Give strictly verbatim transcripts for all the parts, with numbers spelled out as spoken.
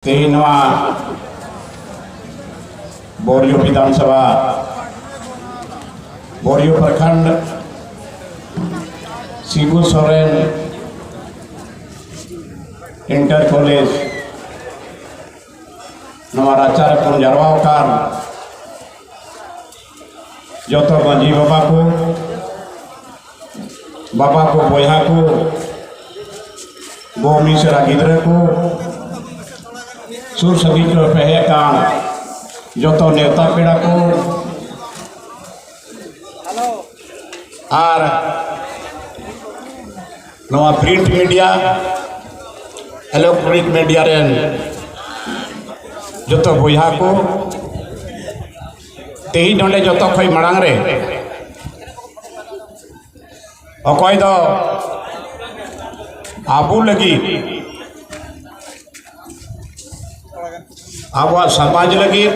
ᱛᱮᱦᱮᱧ ᱱᱚᱣᱟ ᱵᱳᱨᱤᱭᱳ ᱵᱤᱫᱷᱟᱱ ᱥᱚᱵᱷᱟ, ᱵᱳᱨᱤᱭᱳ ᱯᱨᱚᱠᱷᱚᱸᱰ, ᱥᱤᱵᱩ ᱥᱚᱨᱮᱱ ᱤᱱᱴᱟᱨ ᱠᱚᱞᱮᱡᱽ, ᱱᱚᱣᱟ ᱨᱟᱪᱟ ᱨᱮᱵᱚᱱ ᱡᱟᱨᱣᱟ ᱟᱠᱟᱱ ᱡᱚᱛᱚ ᱢᱟᱹᱡᱷᱤ ᱵᱟᱵᱟ ᱠᱚ, ᱵᱟᱵᱟ ᱠᱚ, ᱵᱚᱭᱦᱟ ᱠᱚ, ᱜᱚ ᱢᱤᱥᱨᱟ ᱜᱤᱫᱽᱨᱟᱹ ᱠᱚ, ᱥᱩᱨ ᱥᱟᱺᱜᱤᱧ ᱠᱚ ᱯᱮ ᱦᱮᱡ ᱟᱠᱟᱱ ᱡᱚᱛᱚ ᱱᱮᱣᱛᱟ ᱯᱮᱲᱟ ᱠᱚ, ᱟᱨ ᱱᱚᱣᱟ ᱯᱨᱤᱱᱴ ᱢᱤᱰᱤᱭᱟ, ᱤᱞᱮᱠᱴᱨᱚᱱᱤᱠ ᱢᱤᱰᱤᱭᱟ ᱨᱮᱱ ᱡᱚᱛᱚ ᱵᱚᱭᱦᱟ ᱠᱚ, ᱛᱮᱦᱮᱧ ᱱᱚᱰᱮ ᱡᱚᱛᱚ ᱠᱷᱚᱱ ᱢᱟᱲᱟᱝ ᱨᱮ ᱚᱠᱚᱭ ᱫᱚ ᱟᱵᱚ ᱞᱟᱹᱜᱤᱫ, ᱟᱵᱚᱣᱟᱜ ᱥᱚᱢᱟᱡᱽ ᱞᱟᱹᱜᱤᱫ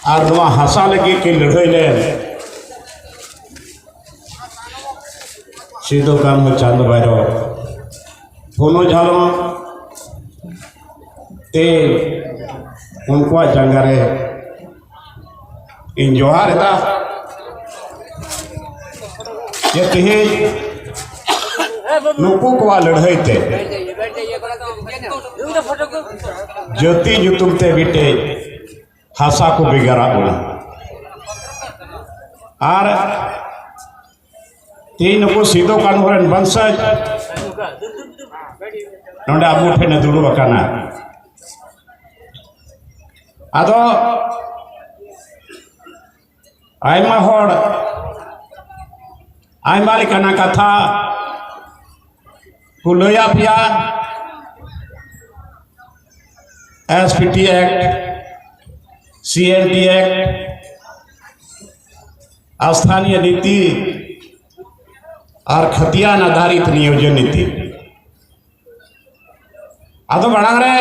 ᱟᱨ ᱱᱚᱣᱟ ᱦᱟᱥᱟ ᱞᱟᱹᱜᱤᱫ ᱠᱤᱱ ᱞᱟᱹᱲᱦᱟᱹᱭ ᱞᱮᱱ ᱥᱤᱫᱩ, ᱠᱟᱹᱱᱦᱩ, ᱪᱟᱸᱫᱽ, ᱵᱷᱟᱭᱨᱚ, ᱯᱷᱩᱞᱳ, ᱡᱷᱟᱱᱚ ᱛᱮ ᱩᱱᱠᱩᱣᱟᱜ ᱡᱟᱸᱜᱟ ᱨᱮ ᱤᱧ ᱡᱚᱦᱟᱨ ᱮᱫᱟ ᱡᱮ ᱛᱮᱦᱮᱧ ᱱᱩᱠᱩ ᱠᱚᱣᱟᱜ ᱞᱟᱹᱲᱦᱟᱹᱭ ᱛᱮ ᱡᱟᱹᱛᱤ ᱧᱩᱛᱩᱢ ᱛᱮ ᱢᱤᱫᱴᱮᱡ ᱦᱟᱥᱟ ᱠᱚ ᱵᱷᱮᱜᱟᱨᱟᱜ ᱵᱚᱱᱟ᱾ ᱟᱨ ᱛᱮᱦᱮᱧ ᱱᱩᱠᱩ ᱥᱤᱫᱩ ᱠᱟᱹᱱᱦᱩ ᱨᱮᱱ ᱵᱚᱝᱥᱚᱡᱽ ᱱᱚᱰᱮ ᱟᱵᱚ ᱴᱷᱮᱱ ᱮ ᱫᱩᱲᱩᱵ ᱟᱠᱟᱱᱟ᱾ ᱟᱫᱚ ᱟᱭᱢᱟ ᱦᱚᱲ ᱟᱭᱢᱟ ᱞᱮᱠᱟᱱᱟᱜ ᱠᱟᱛᱷᱟ ᱠᱚ ᱞᱟᱹᱭᱟᱫ ᱯᱮᱭᱟ᱾ ᱮᱥ ᱯᱤ ᱴᱤ ᱮᱠᱴ, ᱥᱤ ᱮᱱ ᱴᱤ ᱮᱠᱴ, ᱟᱥᱛᱷᱟᱱᱤᱭᱚ ᱱᱤᱛᱤ ᱟᱨ ᱠᱷᱟᱛᱤᱭᱟᱱ ᱟᱫᱷᱟᱨᱤᱛ ᱱᱤᱭᱳᱡᱚᱱ ᱱᱤᱛᱤ᱾ ᱟᱫᱚ ᱢᱟᱲᱟᱝ ᱨᱮ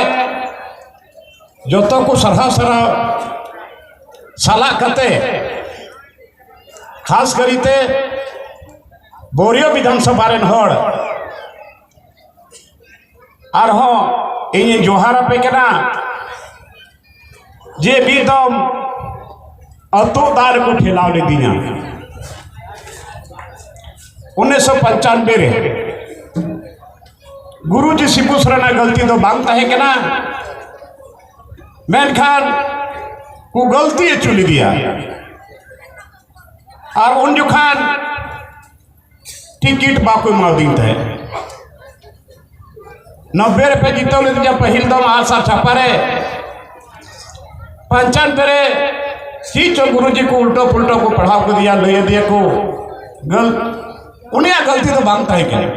ᱡᱚᱛᱚ ᱠᱚ ᱥᱟᱨᱦᱟᱣ ᱥᱟᱨᱦᱟᱣ ᱥᱟᱞᱟᱜ ᱠᱟᱛᱮ, ᱠᱷᱟᱥ ᱠᱟᱨᱤᱛᱮ ᱵᱳᱨᱤᱭᱳ ᱵᱤᱫᱷᱟᱱ ᱥᱚᱵᱷᱟ ᱨᱮᱱ ᱦᱚᱲ ᱟᱨᱦᱚᱸ ᱤᱧᱤᱧ ᱡᱚᱦᱟᱨ ᱟᱯᱮ ᱠᱟᱱᱟ ᱡᱮ ᱢᱤᱫ ᱫᱚᱢ ᱟᱹᱛᱩ ᱫᱟᱜ ᱨᱮᱠᱚ ᱴᱷᱮᱞᱟᱣ ᱞᱤᱫᱤᱧᱟ᱾ ᱩᱱᱤᱥᱥᱚ ᱯᱚᱧᱪᱟᱱᱵᱮ ᱨᱮ ᱜᱩᱨᱩᱡᱤ ᱥᱤᱵᱩ ᱥᱚᱨᱮᱱᱟᱜ ᱜᱟᱹᱞᱛᱤ ᱫᱚ ᱵᱟᱝ ᱛᱟᱦᱮᱸ ᱠᱟᱱᱟ, ᱢᱮᱱᱠᱷᱟᱱ ᱠᱚ ᱜᱟᱹᱞᱛᱤ ᱦᱚᱪᱚ ᱞᱮᱫᱮᱭᱟ᱾ ᱟᱨ ᱩᱱ ᱡᱚᱠᱷᱟᱱ ᱴᱤᱠᱤᱴ ᱵᱟᱠᱚ ᱮᱢᱟᱣᱫᱤᱧ ᱛᱟᱦᱮᱸᱫ᱾ ᱱᱚᱵᱵᱮ ᱨᱮᱯᱮ ᱡᱤᱛᱟᱹᱣ ᱞᱮᱫᱤᱧᱟ ᱯᱟᱹᱦᱤᱞ ᱫᱚ ᱟᱜᱼᱥᱟᱨ ᱪᱷᱟᱯᱟ ᱨᱮ, ᱯᱚᱧᱪᱟᱱᱵᱮ ᱨᱮ ᱪᱮᱫ ᱪᱚ ᱜᱩᱨᱩᱡᱤ ᱠᱚ ᱩᱞᱴᱟᱹ ᱯᱩᱞᱴᱟᱹ ᱠᱚ ᱯᱟᱲᱦᱟᱣ ᱠᱮᱫᱮᱭᱟ, ᱞᱟᱹᱭ ᱟᱫᱮᱭᱟ ᱠᱚ ᱜᱟᱹᱞ-, ᱩᱱᱤᱭᱟᱜ ᱜᱟᱹᱞᱛᱤ ᱫᱚ ᱵᱟᱝ ᱛᱟᱦᱮᱸ ᱠᱟᱱᱟ,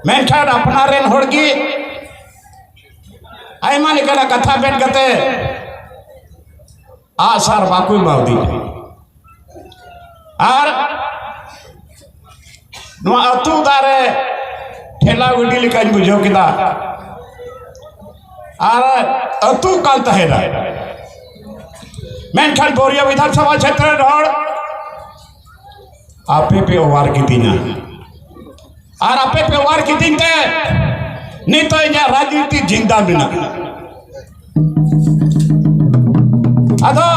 ᱢᱮᱱᱠᱷᱟᱱ ᱟᱯᱱᱟᱨ ᱨᱮᱱ ᱦᱚᱲ ᱜᱮ ᱟᱭᱢᱟ ᱞᱮᱠᱟᱱᱟᱜ ᱠᱟᱛᱷᱟ ᱢᱮᱱ ᱠᱟᱛᱮ ᱟᱜᱼᱥᱟᱨ ᱵᱟᱠᱚ ᱮᱢᱟᱣᱫᱤᱧᱟ᱾ ᱟᱨ ᱱᱚᱣᱟ ᱟᱹᱛᱩ ᱫᱟᱜ ᱨᱮ ᱴᱷᱮᱞᱟᱣ ᱜᱟᱹᱰᱤ ᱞᱮᱠᱟᱧ ᱵᱩᱡᱷᱟᱹᱣ ᱠᱮᱫᱟ᱾ ᱟᱨ ᱟᱹᱛᱩ ᱠᱟᱱ ᱛᱟᱦᱮᱱᱟ, ᱢᱮᱱᱠᱷᱟᱱ ᱵᱳᱨᱤᱭᱟ ᱵᱤᱫᱷᱟᱱ ᱥᱚᱵᱷᱟ ᱪᱷᱮᱛᱨᱚ ᱨᱮᱱ ᱦᱚᱲ ᱟᱯᱮ ᱯᱮ ᱚᱣᱟᱨ ᱠᱤᱫᱤᱧᱟ᱾ ᱟᱨ ᱟᱯᱮ ᱯᱮ ᱚᱣᱟᱨ ᱠᱤᱫᱤᱧ ᱛᱮ ᱱᱤᱛᱚᱜ ᱤᱧᱟᱹᱜ ᱨᱟᱡᱽᱱᱤᱛᱤ ᱡᱤᱱᱫᱟ ᱢᱮᱱᱟᱜᱼᱟ᱾ ᱟᱫᱚ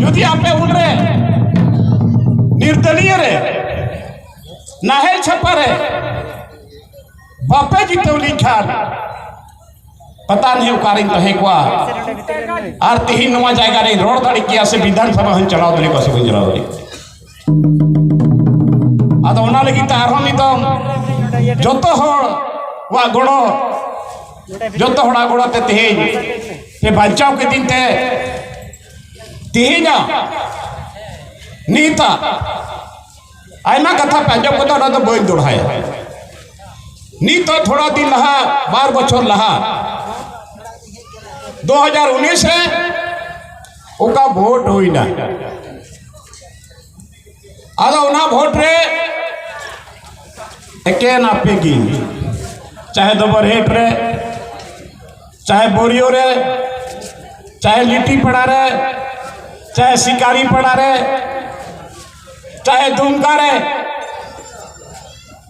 ᱡᱩᱫᱤ ᱟᱯᱮ ᱩᱱᱨᱮ ᱱᱤᱨᱫᱟᱹᱞᱤᱭᱟᱹ ᱨᱮ ᱱᱟᱦᱮᱞ ᱪᱷᱟᱯᱟ ᱨᱮ ᱵᱟᱯᱮ ᱡᱤᱛᱟᱹᱣ ᱞᱤᱧ ᱠᱷᱟᱱ, ᱯᱟᱛᱟ ᱱᱟᱹᱭ ᱚᱠᱟᱨᱤᱧ ᱛᱟᱦᱮᱸ ᱠᱚᱜᱼᱟ? ᱟᱨ ᱛᱮᱦᱮᱧ ᱱᱚᱣᱟ ᱡᱟᱭᱜᱟ ᱨᱤᱧ ᱨᱚᱲ ᱫᱟᱲᱮ ᱠᱮᱭᱟ ᱥᱮ ᱵᱤᱫᱷᱟᱱ ᱥᱚᱵᱷᱟ ᱦᱚᱸᱧ ᱪᱟᱞᱟᱣ ᱫᱟᱲᱮ ᱠᱚᱣᱟ ᱥᱮ ᱵᱟᱹᱧ ᱪᱟᱞᱟᱣ ᱫᱟᱲᱮ ᱠᱮᱭᱟ? ᱟᱫᱚ ᱚᱱᱟ ᱞᱟᱹᱜᱤᱫ ᱛᱮ ᱟᱨᱦᱚᱸ ᱢᱤᱫ ᱫᱚᱢ ᱡᱚᱛᱚ ᱦᱚᱲ ᱠᱚᱣᱟᱜ ᱜᱚᱲᱚ, ᱡᱚᱛᱚ ᱦᱚᱲᱟᱜ ᱜᱚᱲᱚ ᱛᱮ ᱛᱮᱦᱮᱧ ᱯᱮ ᱵᱟᱧᱪᱟᱣ ᱠᱤᱫᱤᱧ ᱛᱮ ᱛᱮᱦᱮᱧᱟᱜ ᱱᱤᱛᱟᱜ ᱟᱭᱢᱟ ᱠᱟᱛᱷᱟ ᱯᱮ ᱟᱸᱡᱚᱢ ᱠᱟᱫᱟ, ᱚᱱᱟ ᱫᱚ ᱵᱟᱹᱧ ᱫᱚᱦᱲᱟᱭᱟ᱾ ᱱᱤᱛ ᱫᱚ ᱛᱷᱚᱲᱟ ᱫᱤᱱ ᱞᱟᱦᱟ, ᱵᱟᱨ ᱵᱚᱪᱷᱚᱨ ᱞᱟᱦᱟ, ᱫᱩ ᱦᱟᱡᱟᱨ ᱩᱱᱤᱥ ᱨᱮ ᱚᱠᱟ ᱵᱷᱳᱴ ᱦᱩᱭᱱᱟ, ᱟᱫᱚ ᱚᱱᱟ ᱵᱷᱳᱴ ᱨᱮ ᱮᱠᱮᱱ ᱟᱯᱮ ᱜᱮ, ᱪᱟᱦᱮ ᱫᱚᱵᱚᱨᱦᱮᱴ ᱨᱮ, ᱪᱟᱦᱮ ᱵᱳᱨᱤᱭᱳ ᱨᱮ, ᱪᱟᱦᱮ ᱞᱤᱴᱤᱯᱟᱲᱟ ᱨᱮ, ᱪᱟᱦᱮ ᱥᱤᱠᱟᱨᱤᱯᱟᱲᱟ ᱨᱮ, ᱪᱟᱦᱮ ᱫᱩᱢᱠᱟ ᱨᱮ,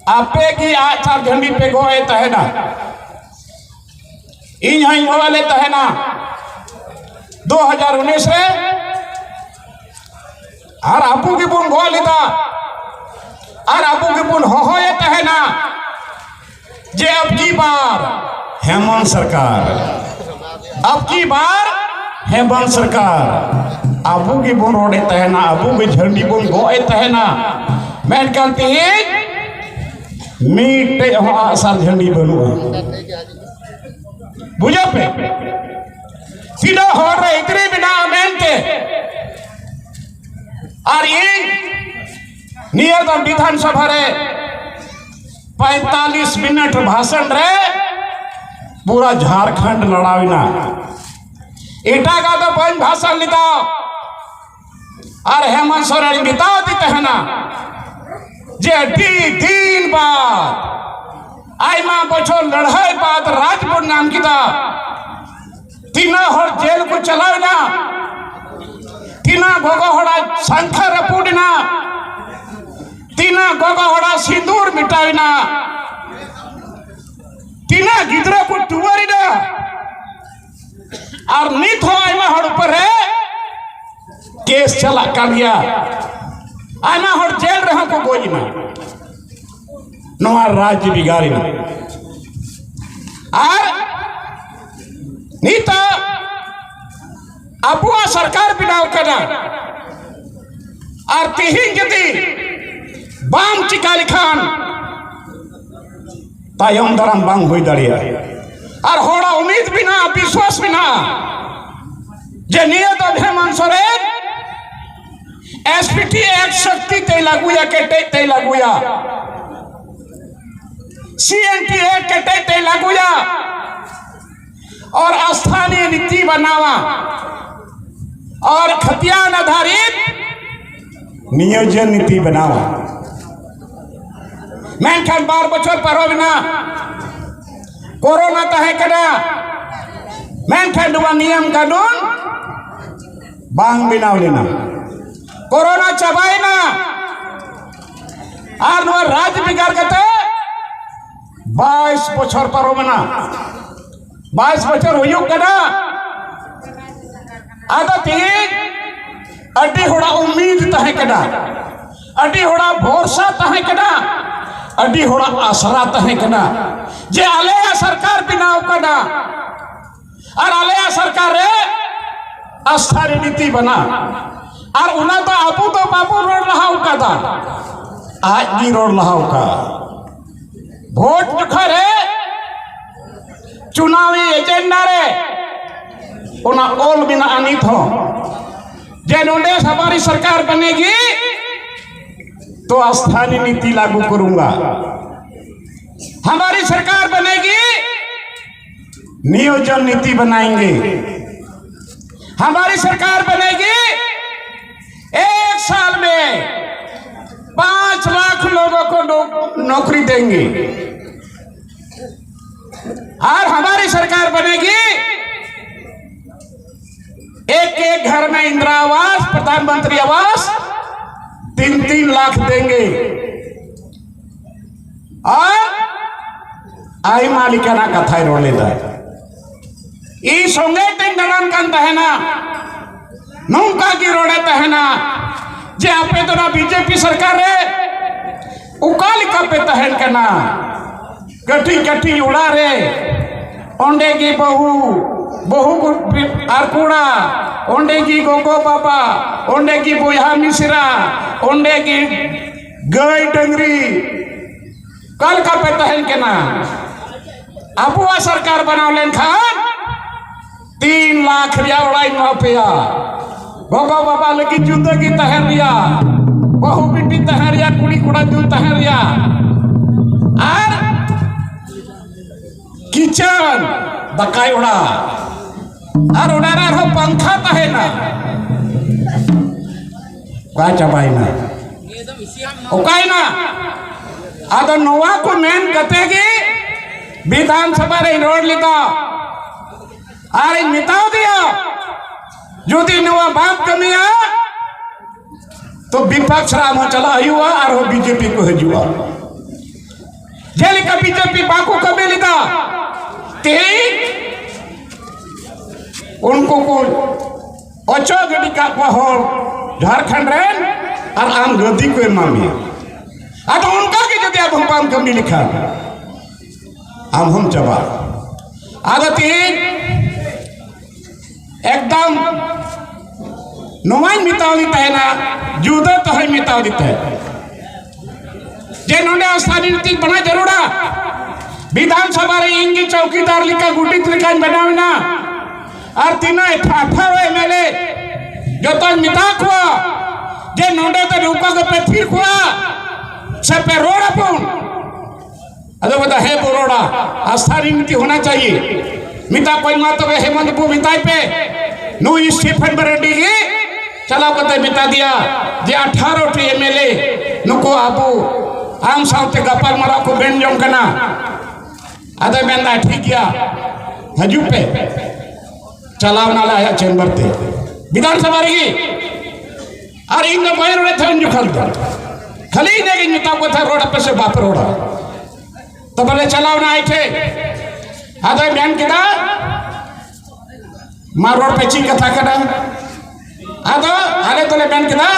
ᱟᱯᱮ ᱜᱮ ᱟᱜᱼᱥᱟᱨ ᱡᱷᱟᱹᱱᱰᱤ ᱯᱮ ᱜᱚᱜ ᱮᱫ ᱛᱟᱦᱮᱱᱟ᱾ ᱤᱧ ᱦᱚᱸᱧ ᱜᱚᱜ ᱞᱮᱫ ᱛᱟᱦᱮᱱᱟ ᱫᱩ ᱦᱟᱡᱟᱨ ᱩᱱᱤᱥ ᱨᱮ᱾ ᱟᱨ ᱟᱵᱚ ᱜᱮᱵᱚᱱ ᱜᱚᱜ ᱞᱮᱫᱟ᱾ ᱟᱨ ᱟᱵᱚ ᱜᱮᱵᱚᱱ ᱦᱚᱦᱚᱭᱮᱫ ᱛᱟᱦᱮᱱᱟ ᱡᱮ ᱟᱵᱠᱤ ᱵᱟᱨ ᱦᱮᱢᱚᱱᱛ ᱥᱚᱨᱠᱟᱨ, ᱟᱵᱠᱤ ᱵᱟᱨ ᱦᱮᱢᱚᱱᱛ ᱥᱚᱨᱠᱟᱨ᱾ ᱟᱵᱚ ᱜᱮᱵᱚᱱ ᱨᱚᱲᱮᱫ ᱛᱟᱦᱮᱱᱟ, ᱟᱵᱚ ᱜᱮ ᱡᱷᱟᱹᱱᱰᱤ ᱵᱚᱱ ᱜᱚᱜ ᱮᱫ ᱛᱟᱦᱮᱱᱟ᱾ ᱢᱮᱱᱠᱷᱟᱱ ᱛᱮᱦᱮᱧ ᱢᱤᱫᱴᱮᱡ ᱦᱚᱸ ᱟᱜᱼᱥᱟᱨ ᱡᱷᱟᱹᱱᱰᱤ ᱵᱟᱹᱱᱩᱜᱼᱟ᱾ ᱵᱩᱡᱷᱟᱹᱣ ᱯᱮ, ᱛᱤᱱᱟᱹᱜ ᱦᱚᱲ ᱨᱮ ᱤᱛᱨᱤ ᱢᱮᱱᱟᱜᱼᱟ ᱢᱮᱱᱛᱮ᱾ ᱟᱨ ᱤᱧ ᱱᱤᱭᱟᱹ ᱫᱚ ᱵᱤᱫᱷᱟᱱ ᱥᱚᱵᱷᱟ ᱨᱮ ᱯᱚᱸᱭᱛᱟᱞᱤᱥ ᱢᱤᱱᱤᱴ ᱵᱷᱟᱥᱚᱱ ᱨᱮ ᱯᱩᱨᱟ ᱡᱷᱟᱲᱠᱷᱚᱸᱰ ᱞᱟᱲᱟᱣ ᱮᱱᱟ᱾ ᱮᱴᱟᱜᱟᱜ ᱫᱚ ᱵᱟᱹᱧ ᱵᱷᱟᱥᱚᱱ ᱞᱮᱫᱟ᱾ ᱟᱨ ᱦᱮᱢᱚᱱᱛ ᱥᱚᱨᱮᱱ ᱢᱮᱛᱟᱣᱟᱫᱮ ᱛᱟᱦᱮᱱᱟ ᱡᱮ ᱟᱹᱰᱤ ᱫᱤᱱ ᱵᱟᱫ, ᱟᱭᱢᱟ ᱵᱚᱪᱷᱚᱨ ᱞᱟᱹᱲᱦᱟᱹᱭ ᱵᱟᱫ ᱨᱟᱡᱽ ᱵᱚᱱ ᱧᱟᱢ ᱠᱮᱫᱟ᱾ ᱛᱤᱱᱟᱹᱜ ᱦᱚᱲ ᱡᱮᱞ ᱠᱚ ᱪᱟᱞᱟᱣ ᱮᱱᱟ, ᱛᱤᱱᱟᱹᱜ ᱜᱚᱜᱚ ᱦᱚᱲᱟᱜ ᱥᱟᱝᱠᱷᱟ ᱨᱟᱹᱯᱩᱫ ᱮᱱᱟ, ᱛᱤᱱᱟᱹᱜ ᱜᱚᱜᱚ ᱦᱚᱲᱟᱜ ᱥᱤᱸᱫᱩᱨ ᱢᱮᱴᱟᱣ ᱮᱱᱟ, ᱛᱤᱱᱟᱹᱜ ᱜᱤᱫᱽᱨᱟᱹ ᱠᱚ ᱴᱩᱣᱟᱹᱨ ᱮᱱᱟ᱾ ᱟᱨ ᱱᱤᱛ ᱦᱚᱸ ᱟᱭᱢᱟ ᱦᱚᱲ ᱩᱯᱚᱨ ᱨᱮ ᱠᱮᱥ ᱪᱟᱞᱟᱜ ᱠᱟᱱ ᱜᱮᱭᱟ᱾ ᱟᱭᱢᱟ ᱦᱚᱲ ᱡᱮᱞ ᱨᱮᱦᱚᱸ ᱠᱚ ᱜᱚᱡ ᱮᱱᱟ᱾ ᱱᱚᱣᱟ ᱨᱟᱡᱽ ᱵᱷᱮᱜᱟᱨ ᱮᱱᱟ᱾ ᱟᱨ ᱱᱤᱛᱚᱜ ᱟᱵᱚᱣᱟᱜ ᱥᱚᱨᱠᱟᱨ ᱵᱮᱱᱟᱣ ᱠᱟᱱᱟ᱾ ᱟᱨ ᱛᱮᱦᱮᱧ ᱡᱩᱫᱤ ᱵᱟᱢ ᱪᱤᱠᱟ ᱞᱮᱠᱷᱟᱱ ᱛᱟᱭᱚᱢ ᱫᱟᱨᱟᱢ ᱵᱟᱝ ᱦᱩᱭ ᱫᱟᱲᱮᱭᱟᱜᱼᱟ᱾ ᱟᱨ ᱦᱚᱲᱟᱜ ᱩᱢᱤᱫ ᱢᱮᱱᱟᱜᱼᱟ, ᱵᱤᱥᱣᱟᱥ ᱢᱮᱱᱟᱜᱼᱟ ᱡᱮ ᱱᱤᱭᱟᱹ ᱫᱚ ᱦᱮᱢᱚᱱᱛ ᱥᱚᱨᱮᱱ ᱮᱥᱯᱤᱴᱤ ᱮᱠᱴ ᱥᱚᱠᱛᱤ ᱛᱮᱭ ᱞᱟᱹᱜᱩᱭᱟ, ᱠᱮᱴᱮᱡ ᱛᱮᱭ ᱞᱟᱹᱜᱩᱭᱟ, ᱥᱤ ᱮᱱ ᱴᱤ ᱮᱠᱴ ᱠᱮᱴᱮᱡ ᱛᱮᱭ ᱞᱟᱹᱜᱩᱭᱟ, ᱚᱨ ᱥᱛᱷᱟᱱᱤᱭ ᱱᱤᱛᱤ ᱵᱮᱱᱟᱣᱟ, ᱚᱨ ᱠᱷᱟᱛᱤᱭᱟᱱ ᱟᱫᱷᱟᱨᱤᱛ ᱱᱤᱭᱳᱡᱚᱱ ᱱᱤᱛᱤ ᱵᱮᱱᱟᱣᱟ᱾ ᱢᱮᱱᱠᱷᱟᱱ ᱵᱟᱨ ᱵᱚᱪᱷᱚᱨ ᱯᱟᱨᱚᱢᱮᱱᱟ, ᱠᱳᱨᱳᱱᱟ ᱛᱟᱦᱮᱸ ᱠᱟᱱᱟ, ᱢᱮᱱᱠᱷᱟᱱ ᱱᱚᱣᱟ ᱱᱤᱭᱚᱢ ᱠᱟᱹᱱᱩᱱ ᱵᱟᱝ ᱵᱮᱱᱟᱣ ᱞᱮᱱᱟ᱾ ᱠᱳᱨᱳᱱᱟ ᱪᱟᱵᱟᱭᱮᱱᱟ, ᱟᱨ ᱱᱚᱣᱟ ᱨᱟᱡᱽ ᱵᱷᱮᱜᱟᱨ ᱠᱟᱛᱮ ᱵᱟᱭᱤᱥ ᱵᱚᱪᱷᱚᱨ ᱯᱟᱨᱚᱢᱮᱱᱟ᱾ ᱵᱟᱭᱤᱥ ᱵᱚᱪᱷᱚᱨ ᱦᱩᱭᱩᱜ ᱠᱟᱱᱟ᱾ ᱟᱫᱚ ᱛᱮᱦᱮᱧ ᱟᱹᱰᱤ ᱦᱚᱲᱟᱜ ᱩᱢᱤᱫ ᱛᱟᱦᱮᱸ ᱠᱟᱱᱟ, ᱟᱹᱰᱤ ᱦᱚᱲᱟᱜ ᱵᱷᱚᱨᱥᱟ ᱛᱟᱦᱮᱸ ᱠᱟᱱᱟ, ᱟᱹᱰᱤ ᱦᱚᱲᱟᱜ ᱟᱥᱨᱟ ᱛᱟᱦᱮᱸ ᱠᱟᱱᱟ ᱡᱮ ᱟᱞᱮᱭᱟᱜ ᱥᱚᱨᱠᱟᱨ ᱵᱮᱱᱟᱣ ᱠᱟᱱᱟ ᱟᱨ ᱟᱞᱮᱭᱟᱜ ᱥᱚᱨᱠᱟᱨ ᱨᱮ ᱟᱥᱛᱷᱟ ᱨᱤᱱᱤᱛᱤ ᱵᱮᱱᱟᱣ᱾ ᱟᱨ ᱚᱱᱟ ᱫᱚ ᱟᱵᱚ ᱫᱚ ᱵᱟᱵᱚ ᱨᱚᱲ ᱞᱟᱦᱟ ᱟᱠᱟᱫᱟ, ᱟᱡ ᱜᱮ ᱨᱚᱲ ᱞᱟᱦᱟ ᱟᱠᱟᱫ᱾ ᱵᱷᱳᱴ ᱡᱚᱠᱷᱚᱱ ᱨᱮ ᱪᱩᱱᱟᱣᱤ ᱮᱡᱮᱱᱰᱟ ᱨᱮ ᱚᱱᱟ ᱚᱞ ᱢᱮᱱᱟᱜᱼᱟ ᱱᱤᱛ ᱦᱚᱸ ᱡᱮ ᱱᱚᱰᱮ ᱦᱟᱢᱟᱨᱤ ᱥᱚᱨᱠᱟᱨ ᱵᱟᱱᱮᱜᱤ ᱛᱚ ᱟᱥᱛᱷᱟᱱᱤ ᱱᱤᱛᱤ ᱞᱟᱜᱩ ᱠᱚᱨᱩᱸᱜᱟ, ᱦᱟᱢᱟᱨᱤ ᱥᱚᱨᱠᱟᱨ ᱵᱟᱱᱮᱜᱤ ᱱᱤᱭᱳᱡᱚᱱ ᱱᱤᱛᱤ ᱵᱟᱱᱟᱭᱮᱸᱜᱮ, ᱦᱟᱢᱟᱨᱤ ᱥᱚᱨᱠᱟᱨ ᱵᱟᱱᱮᱜᱤ ᱮᱠ ᱥᱟᱞ ᱢᱮ ᱯᱟᱸᱪ ᱞᱟᱠᱷ ᱞᱳᱜᱳ ᱠᱚ ᱱᱚᱠᱨᱤ ᱫᱮᱸᱜᱮ᱾ ᱟᱨ ᱦᱟᱢᱟᱨᱤ ᱥᱚᱨᱠᱟᱨ ᱵᱟᱱᱮᱜᱤ ᱮᱠ ᱮᱠ ᱜᱷᱚᱨ ᱢᱮ ᱤᱱᱫᱨᱟ ᱟᱵᱟᱥ ᱯᱨᱚᱫᱷᱟᱱ ᱢᱚᱱᱛᱨᱤ ᱟᱵᱟᱥ ᱛᱤᱱ ᱛᱤᱱ ᱞᱟᱠᱷ ᱫᱮᱸᱜᱮ᱾ ᱟᱨ ᱟᱭᱢᱟ ᱞᱮᱠᱟᱱᱟᱜ ᱠᱟᱛᱷᱟᱭ ᱨᱚᱲ ᱞᱮᱫᱟ᱾ ᱤᱧ ᱥᱚᱸᱜᱮ ᱛᱮᱧ ᱫᱟᱬᱟᱱ ᱠᱟᱱ ᱛᱟᱦᱮᱱᱟ, ᱱᱚᱝᱠᱟ ᱜᱮ ᱨᱚᱲᱮ ᱛᱟᱦᱮᱱᱟ ᱡᱮ ᱟᱯᱮ ᱫᱚ ᱱᱚᱣᱟ ᱵᱤᱡᱮᱯᱤ ᱥᱚᱨᱠᱟᱨ ᱨᱮ ᱚᱠᱟ ᱞᱮᱠᱟ ᱯᱮ ᱛᱟᱦᱮᱱ ᱠᱟᱱᱟ? ᱠᱟᱹᱴᱤᱡ ᱠᱟᱹᱴᱤᱡ ᱚᱲᱟᱜ ᱨᱮ ᱚᱸᱰᱮ ᱜᱮ ᱵᱟᱹᱦᱩ, ᱵᱟᱹᱦᱩ ᱠᱚ ᱟᱨ ᱠᱚᱲᱟ, ᱚᱸᱰᱮ ᱜᱮ ᱜᱚᱜᱚ ᱵᱟᱵᱟ, ᱚᱸᱰᱮ ᱜᱮ ᱵᱚᱭᱦᱟ ᱢᱤᱥᱨᱟ, ᱚᱸᱰᱮ ᱜᱮ ᱜᱟᱹᱭ ᱰᱟᱹᱝᱨᱤ᱾ ᱚᱠᱟ ᱞᱮᱠᱟ ᱯᱮ ᱛᱟᱦᱮᱱ ᱠᱟᱱᱟ? ᱟᱵᱚᱣᱟᱜ ᱥᱚᱨᱠᱟᱨ ᱵᱮᱱᱟᱣ ᱞᱮᱱᱠᱷᱟᱱ ᱛᱤᱱ ᱞᱟᱠᱷ ᱨᱮᱭᱟᱜ ᱚᱲᱟᱜ ᱤᱧ ᱮᱢᱟ ᱯᱮᱭᱟ᱾ ᱜᱚᱜᱚ ᱵᱟᱵᱟ ᱞᱟᱹᱜᱤᱫ ᱡᱩᱫᱟᱹ ᱜᱮ ᱛᱟᱦᱮᱱ ᱨᱮᱭᱟᱜ, ᱵᱟᱹᱦᱩ ᱵᱤᱴᱤ ᱛᱟᱦᱮᱱ ᱨᱮᱭᱟᱜ, ᱠᱩᱲᱤ ᱠᱚᱲᱟ ᱡᱩᱫᱟᱹ ᱛᱟᱦᱮᱱ ᱨᱮᱭᱟᱜ, ᱟᱨ ᱠᱤᱪᱮᱱ, ᱫᱟᱠᱟᱭ ᱚᱲᱟᱜ, ᱟᱨ ᱚᱱᱟ ᱨᱮ ᱟᱨᱦᱚᱸ ᱯᱟᱝᱠᱷᱟ ᱛᱟᱦᱮᱱᱟ᱾ ᱚᱠᱟ ᱪᱟᱵᱟᱭᱮᱱᱟ? ᱚᱠᱟᱭᱮᱱᱟ? ᱟᱫᱚ ᱱᱚᱣᱟ ᱠᱚ ᱢᱮᱱ ᱠᱟᱛᱮ ᱜᱮ ᱵᱤᱫᱷᱟᱱ ᱥᱚᱵᱷᱟ ᱨᱮᱧ ᱨᱚᱲ ᱞᱮᱫᱟ ᱟᱨᱤᱧ ᱢᱮᱛᱟᱣ ᱫᱮᱭᱟ, ᱡᱩᱫᱤ ᱱᱚᱣᱟ ᱵᱟᱢ ᱠᱟᱹᱢᱤᱭᱟ ᱛᱚ ᱵᱤᱯᱚᱠᱥ ᱨᱮ ᱟᱨᱦᱚᱸ ᱪᱟᱞᱟᱜ ᱦᱩᱭᱩᱜᱼᱟ, ᱟᱨᱦᱚᱸ ᱵᱤᱡᱮᱯᱤ ᱠᱚ ᱦᱤᱡᱩᱜᱼᱟ᱾ ᱡᱮᱞᱮᱠᱟ ᱵᱤᱡᱮᱯᱤ ᱵᱟᱠᱚ ᱠᱟᱹᱢᱤ ᱞᱮᱫᱟ, ᱛᱮᱦᱮᱧ ᱩᱱᱠᱩ ᱠᱚ ᱚᱪᱚᱜ ᱜᱤᱰᱤ ᱠᱟᱜ ᱠᱚᱣᱟ ᱦᱚᱲ ᱡᱷᱟᱲᱠᱷᱚᱸᱰ ᱨᱮᱱ, ᱟᱨ ᱟᱢ ᱜᱟᱹᱫᱤ ᱠᱚ ᱮᱢᱟ ᱢᱮᱭᱟ᱾ ᱟᱫᱚ ᱚᱱᱠᱟ ᱜᱮ ᱡᱩᱫᱤ ᱟᱵᱚ ᱵᱟᱢ ᱠᱟᱹᱢᱤ ᱞᱮᱠᱷᱟᱱ, ᱟᱢ ᱦᱚᱸᱢ ᱪᱟᱵᱟᱜᱼᱟ᱾ ᱟᱫᱚ ᱛᱮᱦᱮᱧ ᱮᱠᱫᱚᱢ ᱱᱚᱣᱟᱧ ᱢᱮᱛᱟᱣ ᱫᱤ ᱛᱟᱦᱮᱱᱟ, ᱡᱩᱫᱟᱹ ᱛᱮᱦᱚᱸᱧ ᱢᱮᱛᱟᱣ ᱫᱤ ᱛᱟᱦᱮᱸ, ᱡᱮ ᱱᱚᱰᱮ ᱟᱥᱛᱷᱟᱱᱤ ᱱᱤᱛᱤ ᱵᱮᱱᱟᱣ ᱡᱟᱹᱨᱩᱲᱟ᱾ ᱵᱤᱫᱷᱟᱱ ᱥᱚᱵᱷᱟ ᱨᱮ ᱤᱧ ᱜᱮ ᱪᱚᱣᱠᱤᱫᱟᱨ ᱞᱮᱠᱟ, ᱜᱩᱰᱤᱛ ᱞᱮᱠᱟᱧ ᱵᱮᱱᱟᱣ ᱮᱱᱟ, ᱟᱨ ᱛᱤᱱᱟᱹᱜ ᱟᱴᱷᱟᱨᱚ ᱮᱢ ᱮᱞ ᱮ ᱡᱚᱛᱚᱧ ᱢᱮᱛᱟ ᱠᱚᱣᱟ ᱡᱮ ᱱᱚᱰᱮ ᱫᱚ ᱱᱚᱝᱠᱟ ᱜᱮᱯᱮ ᱛᱷᱤᱨ ᱠᱚᱜᱼᱟ ᱥᱮ ᱯᱮ ᱨᱚᱲ ᱟᱵᱚᱱ᱾ ᱟᱫᱚ ᱢᱮᱛᱟ, ᱦᱮᱸ ᱵᱚ ᱨᱚᱲᱟ, ᱟᱥᱛᱷᱟᱱᱤ ᱱᱤᱛᱤ ᱦᱳᱱᱟ ᱪᱟᱦᱤᱭᱮ᱾ ᱢᱮᱛᱟ ᱠᱚᱣᱟᱧ, ᱢᱟ ᱛᱚᱵᱮ ᱦᱮᱢᱚᱱᱛ ᱵᱟᱹᱵᱩ ᱢᱮᱛᱟᱭ ᱯᱮ, ᱱᱩᱭ ᱥᱴᱤᱯᱷᱮᱱ ᱢᱟᱨᱟᱱᱰᱤ ᱜᱮ ᱪᱟᱞᱟᱣ ᱠᱟᱛᱮ ᱢᱮᱛᱟ ᱫᱮᱭᱟ ᱡᱮ ᱟᱴᱷᱟᱨᱚ ᱴᱤ ᱮᱢ ᱮᱞ ᱮ ᱱᱩᱠᱩ ᱟᱵᱚ ᱟᱢ ᱥᱟᱶᱛᱮ ᱜᱟᱯᱟᱞ ᱢᱟᱨᱟᱣ ᱠᱚ ᱵᱮᱱ ᱡᱚᱝ ᱠᱟᱱᱟ᱾ ᱟᱫᱚᱭ ᱢᱮᱱᱫᱟ, ᱴᱷᱤᱠ ᱜᱮᱭᱟ, ᱦᱤᱡᱩᱜ ᱯᱮ, ᱪᱟᱞᱟᱣ ᱱᱟᱞᱮ ᱟᱭᱟᱜ ᱪᱮᱢᱵᱟᱨ ᱛᱮ, ᱵᱤᱫᱷᱟᱱ ᱥᱚᱵᱷᱟ ᱨᱮᱜᱮ᱾ ᱟᱨ ᱤᱧ ᱫᱚ ᱵᱟᱹᱧ ᱨᱚᱲᱮᱫ ᱛᱟᱦᱮᱸ ᱩᱱ ᱡᱚᱠᱷᱚᱱ ᱫᱚ, ᱠᱷᱟᱹᱞᱤ ᱤᱱᱟᱹᱜᱤᱧ ᱢᱮᱛᱟ ᱠᱚ ᱛᱟᱦᱮᱸ, ᱨᱚᱲ ᱟᱯᱮ ᱥᱮ ᱵᱟᱯᱮ ᱨᱚᱲᱟ? ᱛᱚᱵᱮ ᱞᱮ ᱪᱟᱞᱟᱣᱱᱟ ᱟᱡ ᱴᱷᱮᱱ᱾ ᱟᱫᱚᱭ ᱢᱮᱱ ᱠᱮᱫᱟ, ᱢᱟ ᱨᱚᱲ ᱯᱮ, ᱪᱮᱫ ᱠᱟᱛᱷᱟ ᱠᱟᱱᱟ? ᱟᱫᱚ ᱟᱞᱮ ᱫᱚᱞᱮ ᱢᱮᱱ ᱠᱮᱫᱟ,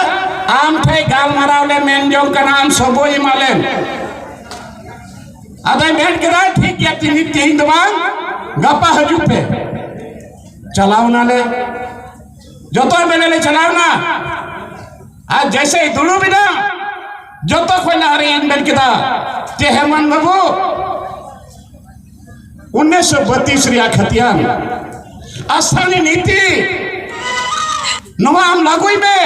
ᱟᱢ ᱴᱷᱮᱱ ᱜᱟᱞᱢᱟᱨᱟᱣ ᱞᱮ ᱢᱮᱱ ᱡᱚᱝ ᱠᱟᱱᱟ, ᱟᱢ ᱥᱚᱢᱚᱭ ᱮᱢᱟ ᱞᱮᱢ᱾ ᱟᱫᱚᱭ ᱢᱮᱱ ᱠᱮᱫᱟ, ᱴᱷᱤᱠ ᱜᱮᱭᱟ, ᱛᱤᱦᱤᱧ, ᱛᱤᱦᱤᱧ ᱫᱚ ᱵᱟᱝ, ᱜᱟᱯᱟ ᱦᱤᱡᱩᱜ ᱯᱮ᱾ ᱪᱟᱞᱟᱣ ᱱᱟᱞᱮ, ᱡᱚᱛᱚ ᱢᱮᱞᱮ ᱞᱮ ᱪᱟᱞᱟᱣ ᱱᱟ᱾ ᱟᱨ ᱡᱮᱭᱥᱮ ᱫᱩᱲᱩᱵ ᱮᱱᱟ, ᱡᱚᱛᱚ ᱠᱷᱚᱱ ᱞᱟᱦᱟ ᱨᱮ ᱤᱧ ᱢᱮᱱ ᱠᱮᱫᱟ ᱡᱮ, ᱦᱮᱢᱚᱱ ᱵᱟᱹᱵᱩ, ᱩᱱᱤᱥᱥᱚ ᱵᱟᱛᱤᱥ ᱨᱮᱭᱟᱜ ᱠᱷᱟᱛᱤᱭᱟᱱ ᱟᱥᱛᱷᱟᱱᱤ ᱱᱤᱛᱤ ᱱᱚᱣᱟ ᱟᱢ ᱞᱟᱹᱜᱩᱭ ᱢᱮ᱾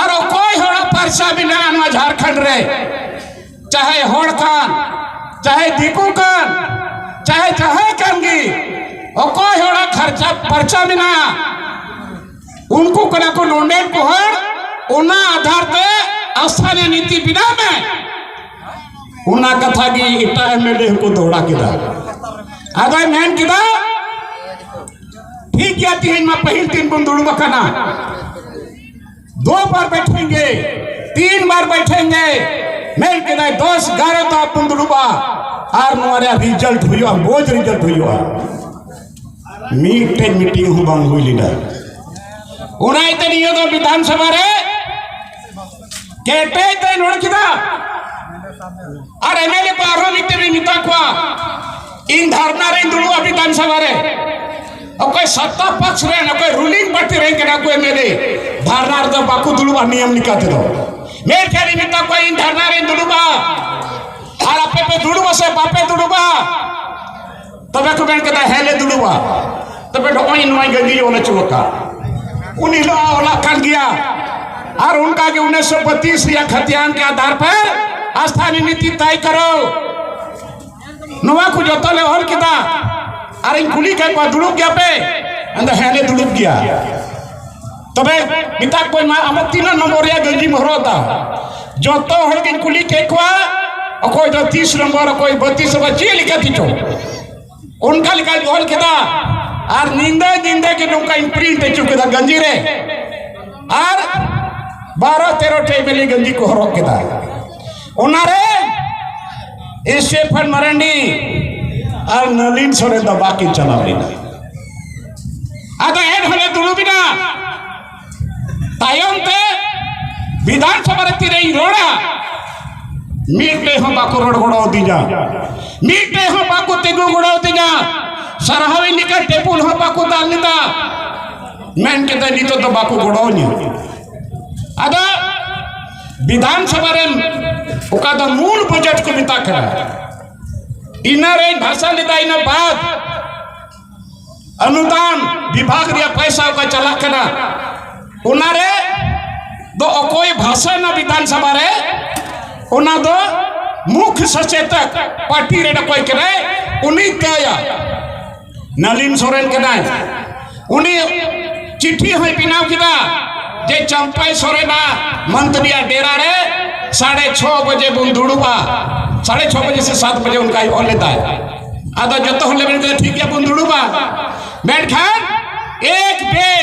ᱟᱨ ᱚᱠᱚᱭ ᱦᱚᱲᱟᱜ ᱯᱟᱨᱪᱟ ᱢᱮᱱᱟᱜᱼᱟ ᱱᱚᱣᱟ ᱡᱷᱟᱲᱠᱷᱚᱸᱰ ᱨᱮ, ᱪᱟᱦᱮ ᱦᱚᱲ ᱠᱟᱱ, ᱪᱟᱦᱮ ᱫᱤᱠᱩ ᱠᱟᱱ, ᱪᱟᱦᱮ ᱡᱟᱦᱟᱸᱭ ᱠᱟᱱ ᱜᱮ, ᱚᱠᱚᱭ ᱦᱚᱲᱟᱜ ᱠᱷᱟᱨᱪᱟ ᱯᱟᱨᱪᱟ ᱢᱮᱱᱟᱜᱼᱟ, ᱩᱱᱠᱩ ᱠᱟᱱᱟ ᱠᱚ ᱱᱚᱰᱮᱱ ᱠᱚ ᱦᱚᱲ᱾ ᱚᱱᱟ ᱟᱫᱷᱟᱨ ᱛᱮ ᱟᱥᱛᱷᱟᱱᱤ ᱱᱤᱛᱤ ᱵᱮᱱᱟᱣ ᱢᱮ᱾ ᱚᱱᱟ ᱠᱟᱛᱷᱟ ᱜᱮ ᱮᱴᱟᱜ ᱮᱢ ᱮᱞ ᱮ ᱦᱚᱸᱠᱚ ᱫᱚᱦᱲᱟ ᱠᱮᱫᱟ᱾ ᱟᱫᱚᱭ ᱢᱮᱱ ᱠᱮᱫᱟ, ᱴᱷᱤᱠ ᱜᱮᱭᱟ, ᱛᱮᱦᱮᱧ ᱢᱟ ᱯᱟᱹᱦᱤᱞ ᱫᱤᱱ ᱵᱚᱱ ᱫᱩᱲᱩᱵ ᱟᱠᱟᱱᱟ, ᱫᱩ ᱵᱟᱨ ᱵᱟᱭᱴᱷᱮᱝᱜᱮ, ᱛᱤᱱ ᱵᱟᱨ ᱵᱟᱭᱴᱷᱮᱝᱜᱮ᱾ ᱢᱮᱱ ᱠᱮᱫᱟᱭ, ᱫᱚᱥ ᱮᱜᱟᱨᱚ ᱫᱚ ᱟᱵᱚ ᱵᱚᱱ ᱫᱩᱲᱩᱵᱟ ᱟᱨ ᱱᱚᱣᱟ ᱨᱮᱭᱟᱜ ᱨᱤᱡᱟᱞᱴ ᱦᱩᱭᱩᱜᱼᱟ, ᱢᱚᱡᱽ ᱨᱤᱡᱟᱞᱴ ᱦᱩᱭᱩᱜᱼᱟ᱾ ᱢᱤᱫᱴᱮᱡ ᱢᱤᱴᱤᱝ ᱦᱚᱸ ᱵᱟᱝ ᱦᱩᱭ ᱞᱮᱱᱟ᱾ ᱚᱱᱟ ᱤᱭᱟᱹᱛᱮ ᱱᱤᱭᱟᱹ ᱫᱚ ᱵᱤᱫᱷᱟᱱ ᱥᱚᱵᱷᱟ ᱨᱮ ᱠᱮᱴᱮᱡ ᱛᱮ ᱨᱚᱲ ᱠᱮᱫᱟ᱾ ᱟᱨ ᱮᱢᱮᱞᱮ ᱠᱚ ᱟᱨᱦᱚᱸ ᱢᱤᱫᱴᱮᱱ ᱤᱧ ᱢᱮᱛᱟ ᱠᱚᱣᱟ, ᱤᱧ ᱫᱷᱟᱨᱱᱟ ᱨᱮᱧ ᱫᱩᱲᱩᱵᱼᱟ ᱵᱤᱫᱷᱟᱱ ᱥᱚᱵᱷᱟ ᱨᱮ᱾ ᱚᱠᱚᱭ ᱥᱚᱛᱛᱟ ᱯᱚᱠᱥ ᱨᱮᱱ, ᱚᱠᱚᱭ ᱨᱩᱞᱤᱝ ᱯᱟᱨᱴᱤ ᱨᱮᱱ ᱠᱟᱱᱟ ᱠᱚ ᱮᱢᱮᱞᱮ, ᱫᱷᱟᱨᱱᱟ ᱨᱮᱫᱚ ᱵᱟᱠᱚ ᱫᱩᱲᱩᱵᱼᱟ ᱱᱤᱭᱚᱢ ᱞᱮᱠᱟ ᱛᱮᱫᱚ᱾ ᱢᱮᱱᱠᱷᱟᱱ ᱤᱧ ᱢᱮᱛᱟ ᱠᱚᱣᱟ, ᱤᱧ ᱫᱷᱟᱨᱱᱟ ᱨᱮᱧ ᱫᱩᱲᱩᱵᱼᱟ, ᱟᱨ ᱟᱯᱮ ᱯᱮ ᱫᱩᱲᱩᱵᱼᱟ ᱥᱮ ᱵᱟᱯᱮ ᱫᱩᱲᱩᱵᱼᱟ? ᱛᱚᱵᱮ ᱠᱚ ᱢᱮᱱ ᱠᱮᱫᱟ, ᱦᱮᱸ ᱞᱮ ᱫᱩᱲᱩᱵᱼᱟ᱾ ᱛᱚᱵᱮ ᱱᱚᱜᱼᱚᱭ ᱱᱚᱣᱟ ᱜᱟᱹᱱᱡᱤ ᱚᱞ ᱦᱚᱪᱚ ᱟᱠᱟᱫ, ᱩᱱ ᱦᱤᱞᱳᱜ ᱚᱞᱟᱜ ᱠᱟᱱ ᱜᱮᱭᱟ᱾ ᱟᱨ ᱚᱱᱠᱟ ᱜᱮ ᱩᱱᱤᱥᱥᱚ ᱵᱟᱛᱤᱥ ᱨᱮᱭᱟᱜ ᱠᱷᱟᱛᱤᱭᱟᱱ ᱠᱮ ᱟᱫᱷᱟᱨ ᱯᱟᱨ ᱟᱥᱛᱷᱟᱱᱤ ᱱᱤᱛᱤ ᱛᱟᱭ ᱠᱟᱨᱚ, ᱱᱚᱣᱟ ᱠᱚ ᱡᱚᱛᱚ ᱞᱮ ᱚᱞ ᱠᱮᱫᱟ᱾ ᱟᱨ ᱤᱧ ᱠᱩᱞᱤ ᱠᱮᱫ ᱠᱚᱣᱟ, ᱫᱩᱲᱩᱵ ᱜᱮᱭᱟ ᱯᱮ? ᱟᱫᱚ ᱦᱮᱸ ᱞᱮ ᱫᱩᱲᱩᱵ ᱜᱮᱭᱟ᱾ ᱛᱚᱵᱮ ᱢᱮᱛᱟ ᱠᱚᱣᱟᱧ, ᱢᱟ ᱟᱢᱟᱜ ᱛᱤᱱᱟᱹᱜ ᱱᱚᱢᱵᱚᱨ ᱨᱮᱭᱟᱜ ᱜᱟᱹᱱᱡᱤᱢ ᱦᱚᱨᱚᱜ ᱮᱫᱟ? ᱡᱚᱛᱚ ᱦᱚᱲ ᱜᱤᱧ ᱠᱩᱞᱤ ᱠᱮᱫ ᱠᱚᱣᱟ, ᱚᱠᱚᱭ ᱫᱚ ᱛᱤᱥ ᱱᱚᱢᱵᱚᱨ, ᱚᱠᱚᱭ ᱵᱟᱛᱤᱥ ᱱᱚᱢᱵᱚᱨ, ᱪᱮᱫ ᱞᱮᱠᱟ ᱛᱮᱪᱚ ᱚᱱᱠᱟ ᱞᱮᱠᱟᱧ ᱚᱞ ᱠᱮᱫᱟ᱾ ᱟᱨ ᱧᱤᱫᱟᱹ ᱧᱤᱫᱟᱹ ᱜᱮ ᱱᱚᱝᱠᱟᱧ ᱯᱨᱤᱱᱴ ᱦᱚᱪᱚ ᱠᱮᱫᱟ ᱜᱟᱹᱱᱡᱤ ᱨᱮ᱾ ᱟᱨ ᱵᱟᱨᱚ ᱛᱮᱨᱚ ᱴᱷᱮᱡ ᱢᱤᱞᱤ ᱜᱟᱹᱱᱡᱤ ᱠᱚ ᱦᱚᱨᱚᱜ ᱠᱮᱫᱟ᱾ ᱚᱱᱟᱨᱮ ᱥᱴᱤᱯᱷᱮᱱ ᱢᱟᱨᱟᱱᱰᱤ ᱟᱨ ᱱᱟᱞᱤᱱ ᱥᱚᱨᱮᱱ ᱫᱚ ᱵᱟᱠᱤᱱ ᱪᱟᱞᱟᱣ ᱞᱮᱱᱟ᱾ ᱟᱫᱚ ᱮᱱᱦᱚᱸᱞᱮ ᱫᱩᱲᱩᱵ ᱮᱱᱟ᱾ ᱛᱟᱭᱚᱢ ᱛᱮ ᱵᱤᱫᱷᱟᱱ ᱥᱚᱵᱷᱟ ᱨᱮ ᱛᱤᱨᱮᱧ ᱨᱚᱲᱟ, ᱢᱤᱫᱴᱮᱡ ᱦᱚᱸ ᱵᱟᱠᱚ ᱨᱚᱲ ᱜᱚᱲᱚ ᱟᱹᱫᱤᱧᱟ, ᱢᱤᱫᱴᱮᱡ ᱦᱚᱸ ᱵᱟᱠᱚ ᱛᱤᱸᱜᱩ ᱜᱚᱲᱚ ᱟᱹᱫᱤᱧᱟ᱾ ᱥᱟᱨᱦᱟᱣᱤᱧ ᱞᱮᱠᱟ ᱴᱮᱵᱩᱞ ᱦᱚᱸ ᱵᱟᱠᱚ ᱫᱟᱞ ᱞᱮᱫᱟ᱾ ᱢᱮᱱ ᱠᱮᱫᱟ, ᱱᱤᱛᱚᱜ ᱫᱚ ᱵᱟᱠᱚ ᱜᱚᱲᱚ ᱟᱹᱧᱟ᱾ ᱟᱫᱚ ᱵᱤᱫᱷᱟᱱ ᱥᱚᱵᱷᱟ ᱨᱮ ᱚᱠᱟ ᱫᱚ ᱢᱩᱞ ᱵᱟᱡᱮᱴ ᱠᱚ ᱢᱮᱛᱟᱜ ᱠᱟᱱᱟ, ᱤᱱᱟᱹ ᱨᱮᱧ ᱵᱷᱟᱥᱚᱱ ᱞᱮᱫᱟ᱾ ᱤᱱᱟᱹ ᱵᱟᱫ ᱚᱱᱩᱫᱟᱱ ᱵᱤᱵᱷᱟᱜᱽ ᱨᱮᱭᱟᱜ ᱯᱚᱭᱥᱟ ᱚᱠᱟ ᱪᱟᱞᱟᱜ ᱠᱟᱱᱟ, ᱚᱱᱟᱨᱮ ᱫᱚ ᱚᱠᱚᱭ ᱵᱷᱟᱥᱚᱱᱟ ᱵᱤᱫᱷᱟᱱ ᱥᱚᱵᱷᱟ ᱨᱮ, ᱚᱱᱟ ᱫᱚ ᱢᱩᱠᱷ ᱥᱚᱪᱮᱛᱚᱠ ᱯᱟᱨᱴᱤ ᱨᱮᱱ ᱚᱠᱚᱭ ᱠᱟᱱᱟᱭ, ᱩᱱᱤ ᱛᱟᱭᱟ᱾ ᱱᱟᱞᱤᱱ ᱥᱚᱨᱮᱱ ᱠᱟᱱᱟᱭ, ᱩᱱᱤ ᱪᱤᱴᱷᱤ ᱦᱚᱸᱭ ᱵᱮᱱᱟᱣ ᱠᱮᱫᱟ ᱡᱮ ᱪᱟᱢᱯᱟᱭ ᱥᱚᱨᱮᱱᱟᱜ ᱢᱚᱱᱛᱨᱤᱭᱟᱜ ᱰᱮᱨᱟ ᱨᱮ ᱥᱟᱲᱮ ᱪᱷᱚ ᱵᱟᱡᱮ ᱵᱚᱱ ᱫᱩᱲᱩᱵᱼᱟ, ᱥᱟᱲᱮ ᱪᱷᱚ ᱵᱟᱡᱮ ᱥᱮ ᱥᱟᱛ ᱵᱟᱡᱮ ᱚᱱᱠᱟᱭ ᱚᱞ ᱞᱮᱫᱟᱭ᱾ ᱟᱫᱚ ᱡᱚᱛᱚ ᱦᱚᱲ ᱞᱮ ᱢᱮᱱ ᱠᱮᱫᱟ, ᱴᱷᱤᱠ ᱜᱮᱭᱟ, ᱵᱚᱱ ᱫᱩᱲᱩᱵᱼᱟ᱾ ᱢᱮᱱᱠᱷᱟᱱ ᱮᱠ ᱵᱮᱡ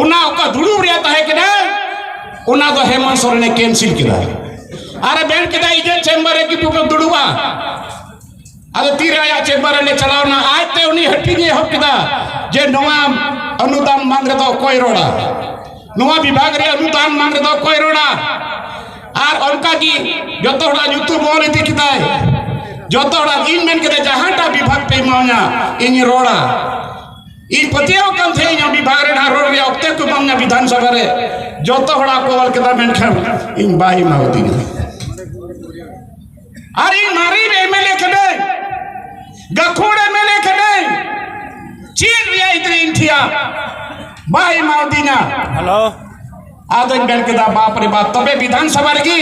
ᱚᱱᱟ ᱚᱠᱟ ᱫᱩᱲᱩᱵ ᱨᱮᱭᱟᱜ ᱛᱟᱦᱮᱸ ᱠᱟᱱᱟ, ᱚᱱᱟ ᱫᱚ ᱦᱮᱢᱚᱱᱛ ᱥᱚᱨᱮᱱᱮ ᱠᱮᱱᱥᱤᱞ ᱠᱮᱫᱟ᱾ ᱟᱨᱮ ᱢᱮᱱ ᱠᱮᱫᱟ, "ᱤᱧᱟᱹᱜ ᱪᱮᱢᱵᱟᱨ ᱨᱮ ᱜᱤᱫᱩ ᱠᱚ ᱫᱩᱲᱩᱵᱼᱟ᱾" ᱟᱫᱚ ᱛᱤᱨᱮ ᱟᱭᱟᱜ ᱪᱮᱢᱵᱟᱨ ᱨᱮ ᱪᱟᱞᱟᱣ ᱮᱱᱟ, ᱟᱡᱛᱮ ᱩᱱᱤ ᱦᱟᱹᱴᱤᱧ ᱮ ᱮᱦᱚᱵ ᱠᱮᱫᱟ ᱡᱮ ᱱᱚᱣᱟ ᱚᱱᱩᱫᱟᱱ ᱢᱟᱝ ᱨᱮᱫᱚ ᱚᱠᱚᱭ ᱨᱚᱲᱟ, ᱱᱚᱣᱟ ᱵᱤᱵᱷᱟᱜᱽ ᱨᱮ ᱚᱱᱩᱫᱟᱱ ᱢᱟᱝ ᱨᱮᱫᱚ ᱚᱠᱚᱭ ᱨᱚᱲᱟ᱾ ᱟᱨ ᱚᱱᱠᱟ ᱜᱮ ᱡᱚᱛᱚ ᱦᱚᱲᱟᱜ ᱧᱩᱛᱩᱢ ᱚᱞ ᱤᱫᱤ ᱠᱮᱫᱟᱭ᱾ ᱡᱚᱛᱚ ᱦᱚᱲᱟᱜ ᱤᱧ ᱢᱮᱱ ᱠᱮᱫᱟ, "ᱡᱟᱦᱟᱸᱴᱟᱜ ᱵᱤᱵᱷᱟᱜᱽ ᱯᱮ ᱮᱢᱟᱣᱧᱟ, ᱤᱧ ᱨᱚᱲᱟ᱾" ᱤᱧ ᱯᱟᱹᱛᱭᱟᱹᱣ ᱠᱟᱱ ᱛᱟᱦᱮᱸ, ᱤᱧ ᱵᱤᱵᱷᱟᱜᱽ ᱨᱮ ᱱᱟᱦᱟᱜ ᱨᱚᱲ ᱨᱮᱭᱟᱜ ᱚᱠᱛᱮ ᱠᱚ ᱮᱢᱟᱣᱧᱟ ᱵᱤᱫᱷᱟᱱ ᱥᱚᱵᱷᱟ ᱨᱮ᱾ ᱡᱚᱛᱚ ᱦᱚᱲᱟᱜ ᱠᱚ ᱚᱞ ᱠᱮᱫᱟ, ᱢᱮᱱᱠᱷᱟᱱ ᱤᱧ ᱵᱟᱭ ᱮᱢᱟᱣᱫᱤᱧᱟ᱾ ᱟᱨ ᱤᱧ ᱢᱟᱨᱮ ᱮᱢ ᱮᱞ ᱮ ᱠᱟᱹᱱᱟᱹᱧ, ᱜᱟᱹᱠᱷᱩᱲ ᱮᱢ ᱮᱞ ᱮ ᱠᱟᱹᱱᱟᱹᱧ, ᱪᱮᱫ ᱨᱮᱭᱟᱜ ᱤᱫᱤ ᱤᱧ ᱴᱷᱮᱭᱟ ᱵᱟᱭ ᱮᱢᱟᱣᱫᱤᱧᱟ᱾ ᱦᱮᱞᱳ᱾ ᱟᱫᱚᱧ ᱢᱮᱱ ᱠᱮᱫᱟ, ᱵᱟᱯ ᱨᱮ ᱵᱟᱯ, ᱛᱚᱵᱮ ᱵᱤᱫᱷᱟᱱ ᱥᱚᱵᱷᱟ ᱨᱮᱜᱮ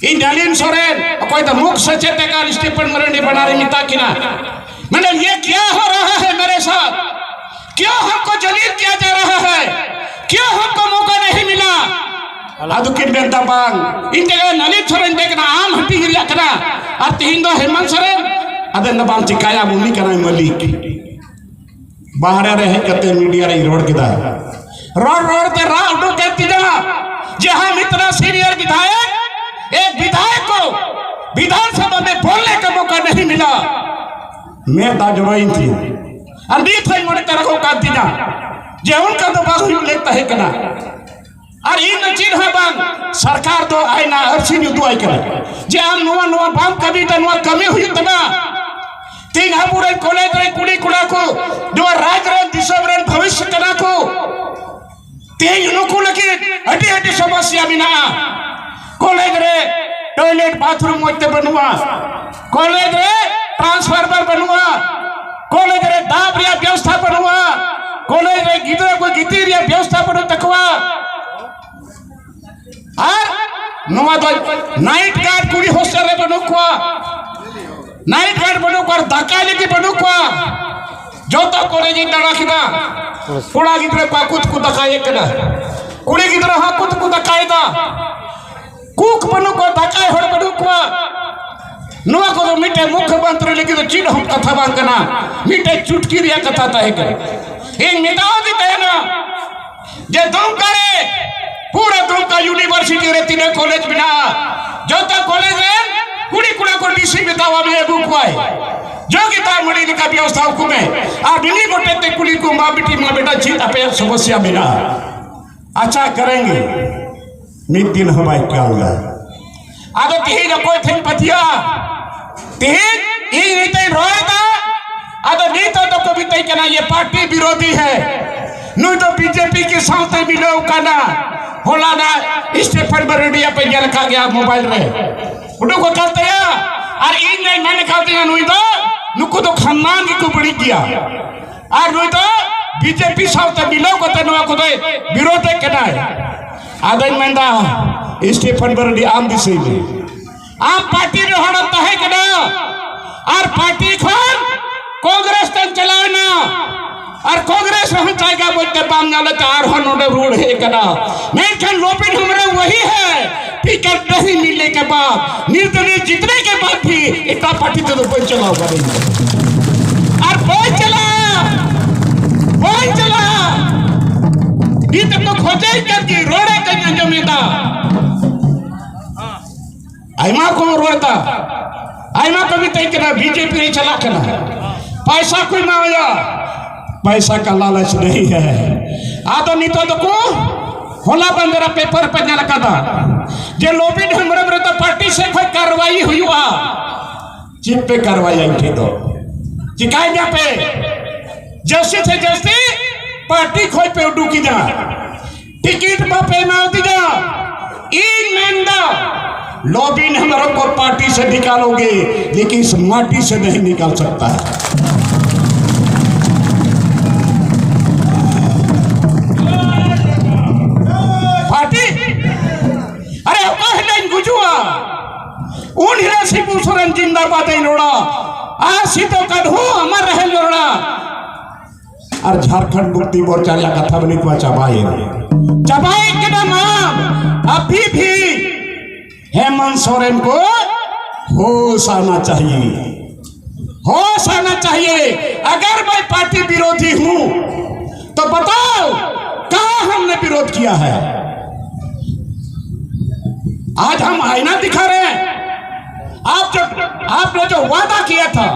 ᱤᱧ ᱱᱟᱞᱤᱱ ᱥᱚᱨᱮᱱ, ᱚᱠᱚᱭ ᱫᱚ ᱢᱩᱠ ᱥᱚᱪᱮᱛᱚᱠ ᱟᱨ ᱥᱴᱤᱯᱷᱮᱱ ᱢᱟᱨᱟᱱᱰᱤ ᱵᱟᱱᱟᱨᱤᱧ ᱢᱮᱛᱟ ᱠᱤᱱᱟ, ᱢᱮᱱᱫᱟ, "ये क्या हो रहा है मेरे साथ? क्यों हमको जलील किया जा रहा है? क्यों हमको मौका नहीं मिला?" ᱟᱫᱚ ᱠᱤᱱ ᱢᱮᱱᱫᱟ, "ᱵᱟᱝ, ᱤᱧ ᱛᱮᱜᱮ ᱱᱟᱞᱤᱱ ᱥᱚᱨᱮᱱ ᱫᱮ ᱠᱟᱱᱟ, ᱟᱢ ᱦᱟᱹᱴᱤᱧ ᱨᱮᱭᱟᱜ ᱠᱟᱱᱟ, ᱟᱨ ᱛᱤᱦᱤᱧ ᱫᱚ ᱦᱮᱢᱚᱱᱛ ᱥᱚᱨᱮᱱ᱾" ᱟᱫᱚ ᱢᱮᱱᱫᱟ, "ᱵᱟᱝ ᱪᱤᱠᱟᱭᱟ, ᱩᱱᱤ ᱠᱟᱱᱟᱭ ᱢᱟᱹᱞᱤᱠ᱾" ᱵᱟᱦᱨᱮ ᱨᱮ ᱦᱮᱡ ᱠᱟᱛᱮ ᱢᱤᱰᱤᱭᱟ ᱨᱮᱧ ᱨᱚᱲ ᱠᱮᱫᱟ᱾ ᱨᱚᱲ ᱨᱚᱲ ᱛᱮ ᱨᱟᱜ ᱩᱰᱩᱠ ᱠᱮᱫ ᱛᱤᱧᱟ ᱡᱮ ᱦᱟᱢ ᱤᱛᱱᱟ ᱥᱤᱱᱤᱭᱚᱨ ᱵᱤᱫᱷᱟᱭᱚᱠ, ᱮᱠ ᱵᱤᱫᱷᱟᱭᱚᱠ ᱠᱚ ᱵᱤᱫᱷᱟᱱ ᱥᱚᱵᱷᱟ ᱢᱮ ᱵᱚᱞᱱᱮ ᱠᱟ ᱢᱚᱠᱟ ᱱᱟᱦᱤ ᱢᱤᱞᱟ᱾ ᱢᱮᱫ ᱫᱟᱜ ᱡᱚᱨᱚᱭᱮᱱ ᱛᱤᱧᱟ᱾ ᱟᱨ ᱱᱤᱛ ᱦᱚᱸᱧ ᱢᱚᱱᱮ ᱛᱮ ᱨᱟᱹᱜᱚᱜ ᱠᱟᱱ ᱛᱤᱧᱟ ᱡᱮ ᱚᱱᱠᱟ ᱫᱚ ᱵᱟᱝ ᱦᱩᱭᱩᱜ ᱞᱮᱠ ᱛᱟᱦᱮᱸ ᱠᱟᱱᱟ᱾ ᱟᱨ ᱤᱧ ᱫᱚ ᱪᱮᱫ ᱦᱚᱸ ᱵᱟᱝ, ᱥᱚᱨᱠᱟᱨ ᱫᱚ ᱟᱭᱱᱟ ᱟᱹᱨᱥᱤᱧ ᱩᱫᱩᱜ ᱟᱭ ᱠᱟᱱᱟ ᱡᱮ ᱟᱢ ᱱᱚᱣᱟ, ᱱᱚᱣᱟ ᱵᱟᱢ ᱠᱟᱹᱢᱤᱭᱮᱫᱟ, ᱱᱚᱣᱟ ᱠᱟᱹᱢᱤ ᱦᱩᱭᱩᱜ ᱛᱟᱢᱟ᱾ ᱛᱮᱦᱮᱧ ᱟᱵᱚᱨᱮᱱ ᱠᱚᱞᱮᱡᱽ ᱨᱮᱱ ᱠᱩᱲᱤ ᱠᱚᱲᱟ ᱠᱚ ᱱᱚᱣᱟ ᱨᱟᱡᱽ ᱨᱮᱱ, ᱫᱤᱥᱚᱢ ᱨᱮᱱ ᱵᱷᱚᱵᱤᱥᱥᱚ ᱠᱟᱱᱟ ᱠᱚ᱾ ᱛᱮᱦᱮᱧ ᱱᱩᱠᱩ ᱞᱟᱹᱜᱤᱫ ᱟᱹᱰᱤ, ᱟᱹᱰᱤ ᱥᱚᱢᱚᱥᱥᱟ ᱢᱮᱱᱟᱜᱼᱟ᱾ ᱠᱚᱞᱮᱡᱽ ᱨᱮ ᱴᱚᱭᱞᱮᱴ ᱵᱟᱛᱷᱨᱩᱢ ᱢᱚᱡᱽ ᱛᱮ ᱵᱟᱹᱱᱩᱜᱼᱟ, ᱠᱚᱞᱮᱡᱽ ᱨᱮ ᱴᱨᱟᱱᱥᱯᱷᱟᱨᱢᱟᱨ ᱵᱟᱹᱱᱩᱜᱼᱟ, ᱠᱚᱞᱮᱡᱽ ᱨᱮ ᱫᱟᱵ ᱨᱮᱭᱟᱜ ᱵᱮᱵᱚᱥᱛᱷᱟ ᱵᱟᱹᱱᱩᱜᱼᱟ, ᱠᱚᱞᱮᱡᱽ ᱨᱮ ᱜᱤᱫᱽᱨᱟᱹ ᱠᱚ ᱜᱤᱛᱤᱡ ᱨᱮᱭᱟᱜ ᱵᱮᱵᱚᱥᱛᱷᱟ ᱵᱟᱹᱱᱩᱜ ᱛᱟᱠᱚᱣᱟ᱾ ᱟᱨ ᱱᱚᱣᱟ ᱫᱚ ᱱᱟᱭᱤᱴ ᱜᱟᱨᱰ ᱠᱩᱲᱤ ᱦᱳᱥᱴᱮᱞ ᱨᱮ ᱵᱟᱹᱱᱩᱜ ᱠᱚᱣᱟ, ᱱᱟᱭᱤᱴ ᱜᱟᱨᱰ ᱵᱟᱹᱱᱩᱜ ᱠᱚᱣᱟ, ᱟᱨ ᱫᱟᱠᱟᱭ ᱞᱟᱹᱜᱤᱫ ᱵᱟᱹᱱᱩᱜ ᱠᱚᱣᱟ᱾ ᱡᱚᱛᱚ ᱠᱚᱞᱮᱡᱽ ᱤᱧ ᱫᱟᱬᱟ ᱠᱮᱫᱟ, ᱠᱚᱲᱟ ᱜᱤᱫᱽᱨᱟᱹ ᱠᱚ ᱟᱠᱚ ᱛᱮᱠᱚ ᱫᱟᱠᱟᱭᱮᱫ ᱠᱟᱱᱟ, ᱠᱩᱲᱤ ᱜᱤᱫᱽᱨᱟᱹ ᱦᱚᱸ ᱟᱠᱚ ᱛᱮᱠᱚ ᱫᱟᱠᱟᱭᱮᱫᱟ᱾ ᱠᱩᱠ ᱵᱟᱹᱱᱩᱜ ᱠᱚᱣᱟ, ᱫᱟᱠᱟᱭ ᱦᱚᱲ ᱵᱟᱹᱱᱩᱜ ᱠᱚᱣᱟ᱾ ᱱᱚᱣᱟ ᱠᱚᱫᱚ ᱢᱤᱫᱴᱮᱱ ᱢᱩᱠᱷᱭᱚᱢᱚᱱᱛᱨᱤ ᱞᱟᱹᱜᱤᱫ ᱫᱚ ᱪᱮᱫ ᱦᱚᱸ ᱠᱟᱛᱷᱟ ᱵᱟᱝ ᱠᱟᱱᱟ, ᱢᱤᱫᱴᱮᱱ ᱪᱩᱴᱠᱤ ᱨᱮᱭᱟᱜ ᱠᱟᱛᱷᱟ ᱛᱟᱦᱮᱸ ᱠᱟᱱᱟ᱾ ᱤᱧ ᱢᱮᱛᱟᱣᱟᱫᱮ ᱛᱟᱦᱮᱱᱟ, ᱡᱮ ᱫᱩᱢᱠᱟ ᱨᱮ, ᱯᱩᱨᱟᱹ ᱫᱩᱢᱠᱟ ᱤᱭᱩᱱᱤᱵᱷᱟᱨᱥᱤᱴᱤ ᱨᱮ ᱛᱤᱱᱟᱹᱜ ᱠᱚᱞᱮᱡᱽ ᱢᱮᱱᱟᱜᱼᱟ, ᱡᱚᱛᱚ ᱠᱚᱞᱮᱡᱽ ᱨᱮᱱ ᱠᱩᱲᱤ ᱠᱚᱲᱟ ᱠᱚ ᱰᱤᱥᱤ ᱢᱮᱛᱟᱣᱟ ᱢᱮ, ᱟᱹᱜᱩ ᱠᱚᱣᱟᱭ᱾ ᱡᱳᱜᱤᱛᱟ ᱢᱩᱲᱤ ᱞᱮᱠᱟ ᱵᱮᱵᱚᱥᱛᱷᱟ ᱟᱠᱚ ᱢᱮ᱾ ᱟᱨ ᱵᱤᱱᱤ ᱜᱚᱴᱮᱡ ᱛᱮ ᱠᱩᱞᱤ ᱠᱚ, ᱢᱟ ᱵᱤᱴᱤ, ᱢᱟ ᱵᱮᱴᱟ, ᱪᱮᱫ ᱟᱯᱮᱭᱟᱜ ᱥᱚᱢᱚᱥᱥᱟ ᱢᱮᱱᱟᱜᱼᱟ? ᱟᱪᱪᱷᱟ ᱠᱟᱨᱮᱝᱜᱮ, ᱢᱤᱫ ᱫᱤᱱ ᱦᱚᱸ ᱵᱟᱭ ᱠᱟᱹᱢᱤᱭᱟ᱾ ᱟᱫᱚ ᱛᱮᱦᱮᱧ ᱚᱠᱚᱭ ᱴᱷᱮᱱ ᱯᱟᱹᱛᱭᱟᱹᱜᱼᱟ? ᱛᱮᱦᱮᱧ ᱤᱧ ᱱᱤᱛᱚᱜ ᱤᱧ ᱨᱚᱲ ᱮᱫᱟ, ᱟᱫᱚ ᱱᱤᱛᱚᱜ ᱫᱚᱠᱚ ᱢᱮᱛᱟᱹᱧ ᱠᱟᱱᱟ, "ᱤᱭᱟᱹ ᱯᱟᱨᱴᱤ ᱵᱤᱨᱳᱫᱷᱤ ᱦᱮ, ᱱᱩᱭ ᱫᱚ ᱵᱤᱡᱮᱯᱤ ᱠᱤ ᱥᱟᱶᱛᱮ ᱢᱤᱞᱟᱹᱣ ᱠᱟᱱᱟ᱾" ᱦᱚᱞᱟᱱᱟᱜ ᱥᱴᱤᱯᱷᱮᱱ ᱢᱟᱨᱰᱤᱭᱟᱜ ᱯᱮ ᱧᱮᱞ ᱟᱠᱟᱫ ᱜᱮᱭᱟ ᱢᱳᱵᱟᱭᱤᱞ ᱨᱮ, ᱩᱰᱩᱠ ᱟᱠᱟᱱ ᱛᱟᱭᱟ᱾ ᱟᱨ ᱤᱧ ᱫᱚᱧ ᱢᱮᱱ ᱟᱠᱟᱫ ᱛᱟᱭᱟ, ᱱᱩᱭ ᱫᱚ, ᱱᱩᱠᱩ ᱫᱚ ᱠᱷᱟᱱᱫᱟᱱ ᱜᱮᱠᱚ ᱵᱟᱹᱲᱤᱡ ᱜᱮᱭᱟ᱾ ᱟᱨ ᱱᱩᱭ ᱫᱚ ᱵᱤᱡᱮᱯᱤ ᱥᱟᱶᱛᱮ ᱢᱤᱞᱟᱹᱣ ᱠᱟᱛᱮ ᱱᱚᱣᱟ ᱠᱚᱫᱚᱭ ᱵᱤᱨᱳᱫᱷᱮᱫ ᱠᱟᱱᱟᱭ᱾ ᱟᱫᱚᱧ ᱢᱮᱱᱫᱟ, ᱥᱴᱤᱯᱷᱮᱱ ᱢᱟᱨᱰᱤ, ᱟᱢ ᱫᱤᱥᱟᱹᱭ ᱢᱮ, ᱟᱢ ᱯᱟᱨᱴᱤ ᱨᱮ ᱦᱚᱲᱮᱢ ᱛᱟᱦᱮᱸ ᱠᱟᱱᱟ, ᱟᱨ ᱯᱟᱨᱴᱤ ᱠᱷᱚᱱ ᱠᱚᱝᱜᱨᱮᱥ ᱛᱮᱢ ᱪᱟᱞᱟᱣ ᱮᱱᱟ, ᱟᱨ ᱠᱚᱝᱜᱨᱮᱥ ᱨᱮᱦᱚᱸ ᱡᱟᱭᱜᱟ ᱢᱚᱡᱽ ᱛᱮ ᱵᱟᱢ ᱧᱟᱢ ᱞᱮᱫ ᱛᱮ ᱟᱨᱦᱚᱸ ᱱᱚᱰᱮ ᱨᱩᱣᱟᱹᱲ ᱦᱮᱡ ᱟᱠᱟᱱᱟ᱾ ᱢᱮᱱᱠᱷᱟᱱ ᱞᱚᱵᱤᱱ ᱦᱮᱢᱵᱨᱚᱢ ᱣᱟᱦᱤ ᱦᱮ, ᱴᱤᱠᱮᱴ ᱱᱟᱦᱤ ᱢᱤᱞᱱᱮ ᱠᱮ ᱵᱟᱫ, ᱱᱤᱨᱫᱚᱞᱤᱭᱚ ᱡᱤᱛᱱᱮ ᱠᱮ ᱵᱟᱫ ᱵᱷᱤ ᱮᱴᱟᱜ ᱯᱟᱨᱴᱤ ᱛᱮᱫᱚ ᱵᱟᱹᱧ ᱪᱟᱞᱟᱣ ᱠᱟᱱᱟ᱾ ᱟᱨ ᱵᱟᱹᱧ ᱪᱟᱞᱟᱜᱼᱟ, ᱵᱟᱹᱧ ᱪᱟᱞᱟᱜᱼᱟ᱾ ᱱᱤᱛ ᱮᱢ ᱫᱚ ᱠᱷᱚᱡᱮᱧ ᱠᱟᱱ ᱜᱮ, ᱨᱚᱲᱮ ᱠᱟᱹᱧ ᱟᱸᱡᱚᱢ ᱮᱫᱟ᱾ ᱟᱭᱢᱟ ᱠᱚ ᱨᱚᱲ ᱮᱫᱟ, ᱟᱭᱢᱟ ᱠᱚ ᱢᱮᱛᱟᱹᱧ ᱠᱟᱱᱟ, "ᱵᱤᱡᱮᱯᱤ ᱨᱮ ᱪᱟᱞᱟᱜ ᱠᱟᱱᱟ, ᱯᱟᱭᱥᱟ ᱠᱚ ᱮᱢᱟᱣᱟᱭᱟ, ᱯᱟᱭᱥᱟ ᱠᱟ ᱞᱟᱞᱪ ᱱᱟᱦᱤ ᱦᱮ᱾" ᱟᱫᱚ ᱱᱤᱛᱚᱜ ᱫᱚᱠᱚ, ᱦᱚᱞᱟ ᱵᱟᱸᱫᱮᱨᱟ ᱯᱮᱯᱟᱨ ᱯᱮ ᱧᱮᱞ ᱟᱠᱟᱫᱟ ᱡᱮ ᱞᱚᱵᱤᱱ ᱦᱮᱢᱵᱨᱚᱢ ᱨᱮᱫᱚ ᱯᱟᱨᱴᱤ ᱥᱮᱫ ᱠᱷᱚᱱ ᱠᱟᱨᱣᱟᱭ ᱦᱩᱭᱩᱜᱼᱟ᱾ ᱪᱮᱫ ᱯᱮ ᱠᱟᱨᱣᱟᱭᱟ ᱤᱧ ᱴᱷᱮᱱ ᱫᱚ? ᱪᱤᱠᱟᱭ ᱜᱮᱭᱟ ᱯᱮ? ᱡᱟᱹᱥᱛᱤ ᱥᱮ ᱡᱟᱹᱥᱛᱤ ᱯᱟᱨᱴᱤ ᱠᱷᱚᱱ ᱯᱮ ᱩᱰᱩᱠᱤᱧᱟ, ᱴᱤᱠᱤᱴ ᱵᱟᱯᱮ ᱮᱢᱟᱣᱫᱤᱧᱟ᱾ ᱤᱧ ᱢᱮᱱᱫᱟ, ᱞᱚᱵᱤᱱ ᱦᱮᱢᱵᱨᱚᱢ ᱠᱚ ᱯᱟᱨᱴᱤ ᱥᱮ ᱱᱤᱠᱟᱞᱳᱜᱮ, ᱞᱮᱠᱤᱱ ᱤᱥ ᱢᱟᱴᱤ ᱥᱮ ᱱᱟᱦᱤ ᱱᱤᱠᱟᱞ ᱥᱟᱠᱛᱟ ᱦᱮ᱾ ᱯᱟᱨᱴᱤ, ᱟᱨᱮ, ᱚᱠᱟ ᱦᱤᱞᱳᱜ ᱤᱧ ᱜᱩᱡᱩᱜᱼᱟ, ᱩᱱ ᱦᱤᱞᱳᱜ ᱥᱤᱵᱩ ᱥᱚᱨᱮᱱ ᱡᱤᱱᱫᱟᱵᱟᱫ ᱤᱧ ᱨᱚᱲᱟ, ᱟᱨ ᱥᱤᱫᱩ ᱠᱟᱹᱱᱦᱩ ᱟᱢᱟᱨ ᱨᱮᱦᱮ ᱤᱧ ᱨᱚᱲᱟ᱾ ᱟᱨ ᱡᱷᱟᱨᱠᱷᱚᱸᱰ ᱢᱩᱠᱛᱤ ᱢᱳᱨᱪᱟ ᱨᱮᱭᱟᱜ ᱠᱟᱛᱷᱟ ᱵᱚᱱ ᱱᱤᱛ ᱢᱟ ᱪᱟᱵᱟᱭᱮᱱ, ᱪᱟᱵᱟᱭᱮᱱ ᱠᱟᱱᱟ ᱢᱟ᱾ ᱟᱵᱷᱤ ᱵᱷᱤ ᱦᱮᱢᱚᱱᱛ ᱥᱚᱨᱮᱱ ᱠᱚ ᱦᱳᱥ ᱟᱱᱟ ᱪᱟᱦᱤᱭᱮ, ᱦᱳᱥ ᱟᱱᱟ ᱪᱟᱦᱤᱭᱮ᱾ ᱟᱜᱟᱨ ᱢᱮ ᱯᱟᱨᱴᱤ ᱵᱤᱨᱳᱫᱷᱤ ᱦᱩᱸ ᱛᱚ ᱵᱟᱛᱟᱣ, ᱠᱟ ᱦᱟᱢ ने विरोध किया है। आज हम आईना दिखा रहे हैं। आप जो, आपने जो वादा किया था,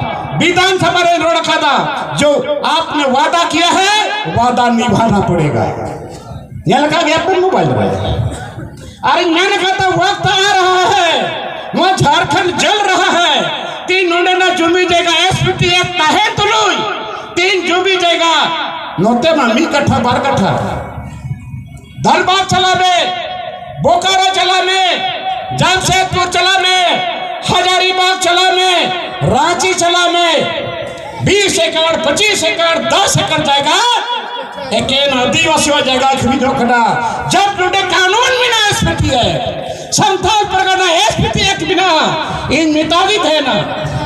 विधानसभा ᱨᱮ ᱨᱚᱲ ᱠᱟᱫᱟ, जो आपने वादा किया है, वादा निभाना पड़ेगा। ᱧᱮᱞ ᱟᱠᱟᱫ ᱜᱮᱭᱟ ᱯᱮ ᱢᱳᱵᱟᱭᱤᱞ ᱨᱮ᱾ ᱟᱨ ᱧᱮᱞ ᱠᱟᱫᱟ, ᱚᱠᱛᱚ ᱟ ᱨᱟᱦᱟ ᱦᱟᱭ, ᱱᱚᱣᱟ ᱡᱷᱟᱲᱠᱷᱚᱸᱰ ᱡᱚᱞ ᱨᱟᱦᱟ ᱦᱟᱭ᱾ ᱛᱤᱱ ᱱᱚᱰᱮᱱᱟᱜ ᱡᱩᱢᱤ ᱡᱟᱭᱜᱟ ᱮᱥᱯᱤᱴᱤ ᱮᱠᱴ ᱛᱟᱦᱮᱸ ᱛᱩᱞᱩᱡ, ᱛᱤᱱ ᱡᱩᱢᱤ ᱡᱟᱭᱜᱟ ᱱᱚᱛᱮ ᱢᱟ ᱢᱤᱫ ᱠᱟᱴᱷᱟ ᱵᱟᱨ ᱠᱟᱴᱷᱟ, ᱫᱷᱟᱱᱵᱟᱫᱽ ᱪᱟᱞᱟᱜ ᱢᱮ, ᱵᱳᱠᱟᱨᱳ ᱪᱟᱞᱟᱜ ᱢᱮ, ᱡᱟᱢᱥᱮᱫᱽᱯᱩᱨ ᱪᱟᱞᱟᱜ ᱢᱮ, ᱦᱟᱡᱟᱨᱤᱵᱟᱜᱽ ᱪᱟᱞᱟᱜ ᱢᱮ, ᱨᱟᱸᱪᱤ ᱪᱟᱞᱟᱜ ᱢᱮ, ᱵᱤᱥ ᱮᱠᱚᱨ, ᱯᱚᱸᱪᱤᱥ ᱮᱠᱚᱨ, ᱫᱚᱥ ᱮᱠᱚᱨ ᱡᱟᱭᱜᱟ ᱮᱠᱮᱱ ᱟᱹᱫᱤᱵᱟᱹᱥᱤᱭᱟᱜ ᱡᱟᱭᱜᱟ ᱟᱹᱠᱷᱨᱤᱧᱚᱜ ᱠᱟᱱᱟ᱾ ᱡᱟᱵ ᱱᱚᱰᱮ ᱠᱟᱹᱱᱩᱱ ᱢᱮᱱᱟᱜᱼᱟ ᱮᱥᱯᱤᱴᱤ ᱮᱠᱴ, ᱥᱟᱱᱛᱟᱲ ᱯᱟᱨᱜᱟᱱᱟ ᱮᱥᱯᱤᱴᱤ ᱮᱠᱴ ᱢᱮᱱᱟᱜᱼᱟ᱾ ᱤᱧ ᱢᱮᱛᱟᱫᱤ ᱛᱟᱦᱮᱱᱟ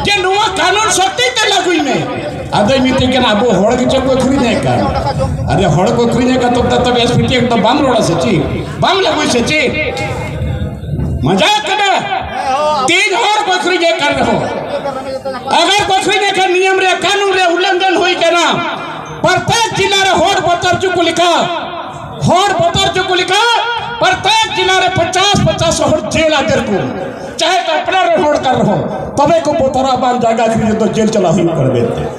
ᱡᱮ ᱱᱚᱣᱟ ᱠᱟᱹᱱᱩᱱ ᱥᱚᱠᱛᱤ ᱛᱮ ᱞᱟᱹᱜᱩᱭ ᱢᱮ᱾ ᱟᱫᱚᱭ ᱢᱮᱛᱟᱹᱧ ᱠᱟᱱᱟ, "ᱟᱵᱚ ᱦᱚᱲ ᱜᱮᱪᱚ ᱠᱚ ᱟᱹᱠᱷᱨᱤᱧᱮᱫ ᱠᱟᱱ᱾ ᱟᱫᱚ ᱦᱚᱲ ᱠᱚ ᱟᱹᱠᱷᱨᱤᱧᱮᱫ ᱠᱟᱱ, ᱛᱚᱵᱮ, ᱛᱚᱵᱮ ᱮᱥᱯᱤᱴᱤ ᱮᱠᱴ ᱫᱚ ᱵᱟᱢ ᱨᱚᱲᱟ ᱥᱮ ᱪᱮᱫ? ᱵᱟᱢ ᱞᱟᱹᱜᱩᱭ ᱥᱮ ᱪᱮᱫ?" ᱢᱟᱡᱟᱠ ᱠᱟᱱᱟ᱾ ᱛᱤᱱ ᱦᱚᱲ ᱠᱚ ᱟᱹᱠᱷᱨᱤᱧᱮᱫ ᱠᱟᱱ ᱨᱮᱦᱚᱸ, ᱟᱜᱟᱨ ᱠᱚ ᱟᱹᱠᱷᱨᱤᱧᱮᱫ ᱠᱷᱟᱱ ᱱᱤᱭᱚᱢ ᱨᱮᱭᱟᱜ ᱠᱟᱹᱱᱩᱱ ᱨᱮ ᱩᱞᱞᱚᱝᱜᱷᱚᱱ ᱦᱩᱭ ᱠᱟᱱᱟ᱾ ᱯᱨᱚᱛᱮᱠ ᱡᱤᱞᱟ ᱨᱮ ᱦᱚᱲ ᱵᱚᱛᱚᱨ ᱦᱚᱪᱚ ᱠᱚ ᱞᱮᱠᱟ, ᱦᱚᱲ ᱵᱚᱛᱚᱨ ᱦᱚᱪᱚ ᱠᱚ ᱞᱮᱠᱟ, ᱯᱨᱚᱛᱮᱠ ᱡᱤᱞᱟ ᱨᱮ ᱯᱚᱪᱟᱥ ᱯᱚᱪᱟᱥ ᱦᱚᱲ ᱡᱮᱞ ᱟᱫᱮᱨ ᱠᱚ, ᱪᱟᱦᱮ ᱛᱚ ᱟᱯᱱᱟᱨ ᱨᱮᱱ ᱦᱚᱲ ᱠᱟᱱ ᱨᱮᱦᱚᱸ, ᱛᱚᱵᱮ ᱠᱚ ᱵᱚᱛᱚᱨᱟ, ᱵᱟᱝ ᱡᱟᱭᱜᱟ ᱟᱹᱠᱷᱨᱤᱧ ᱨᱮᱫᱚ ᱡᱮᱞ ᱪᱟᱞᱟᱣ ᱦᱩᱭᱩᱜ ᱠᱟᱱᱟ ᱢᱮᱱᱛᱮ᱾